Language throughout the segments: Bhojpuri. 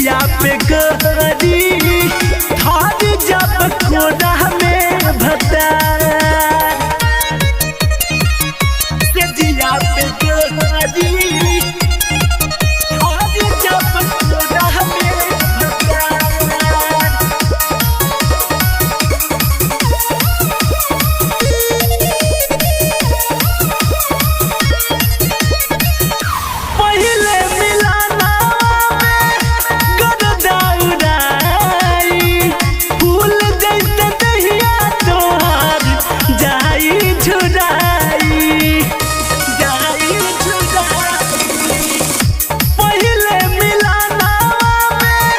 जिया पे गोरी थार जब कोरा में भतार। से जिया पे गोरी थार जब कोरा में भतार। पहले मिलाना में गर्दा उड़ाई, फूल जैसे दहिया तोहार जाई झुराई, जाई झुराई। पहले मिलाना में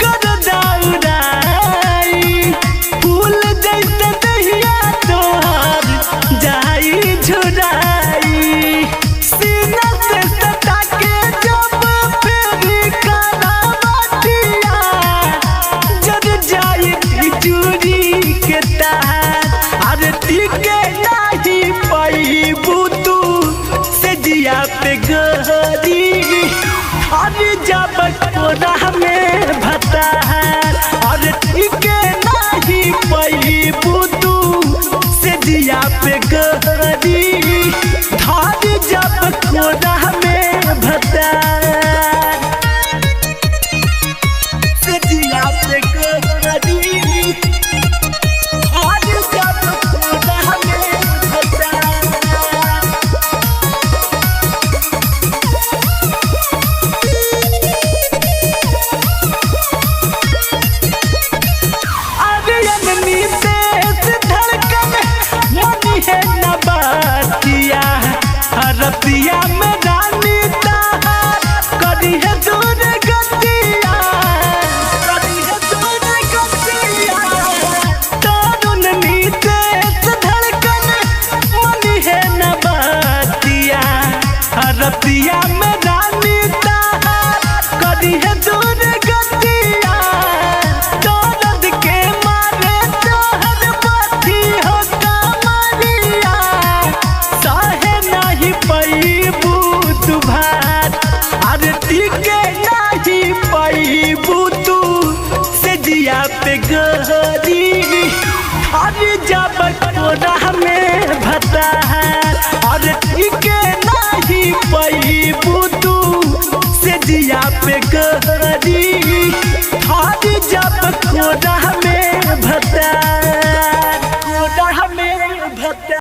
गर्दा उड़ाई, फूल जैसे दहिया तोहार जाई झुराई। सीना से सटा के जब फेरी करावटिया, जर जाई बिजुरी के तार। आरती के नाही पैबू तू से जिया पे गोरी हर जब कोरा में भतार। आरती के नाही पैबू तू से जिया पे गोरी धार जब कोरा में भतार। से जिया पे गोरी धार जब कोरा में भतार। अरे नितेश धड़कन मनी है न बातिया, रतिया में रानी ताहार करी है दूर गतिया, करी है दूर गतिया। तरुण नितेश धड़कन मनी है न बातिया, रतिया में रानी ताहार करी है दूर गतिया। दर्द के मारे तोहर बाती हो कमरिया, सहे नहीं पैबू तू भात। आरती के नहीं पैबू तू से जिया पे गोरी हर जब कोरा में भतार। आरती के नहीं पैबू तू से जिया पे गोरी हर जब कोरा में भतार, कोरा में भतार।